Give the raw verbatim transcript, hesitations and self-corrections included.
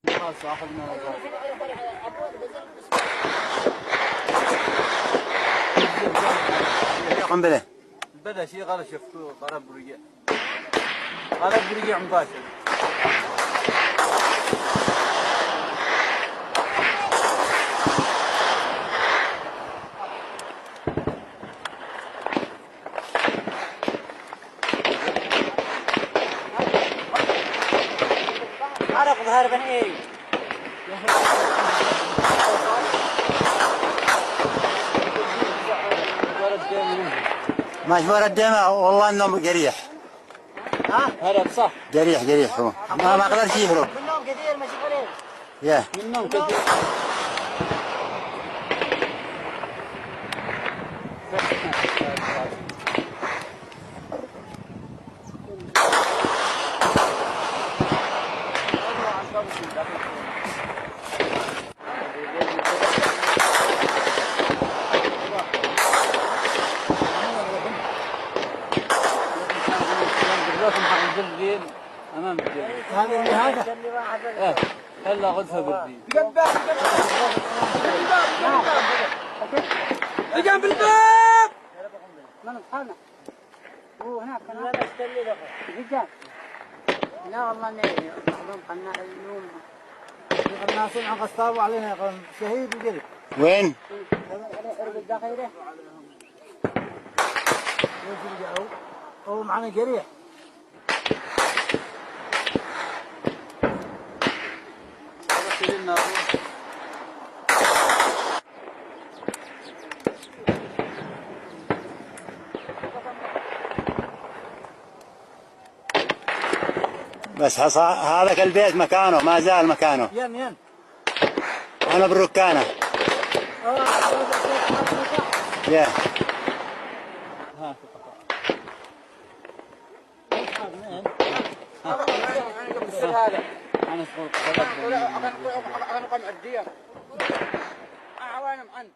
خلاص، أخذنا. قنبلة. بدأ شيء غلط، شفتوه ضرب ورجع. ضرب ورجع مباشر. عرق ظهر بن إيه؟ ماشي ورا الدم، والله إنهم قريح. ها؟ هرب صح. قريح، قريح هو. ما، ما قدرش يهرب. منهم كثير، ماشي قليل. يا. منهم كثير. أمام الجبل. هذا اللي هذا؟ إيه. هلا غدفة بالدين. جنب الباب. من أصحابنا؟ هو هناك، هناك. لا، لا، استني لك. رجال. لا والله، إني مخدوم قناع اليوم. الناس عن قصاب علينا يا قوم. شهيد وجري. وين؟ هذا عليه حرب الداخلية. وين رجعوا؟ هو معنا جريح. بس هص-، هذاك البيت مكانه، ما زال مكانه. ين، ين. أنا بالركانة. آه، هذا البيت مكانه. يا. ها. أنا صغير. أنا نقول، أنا نقول، أنا نقول، أنا نقول، أنا نقول.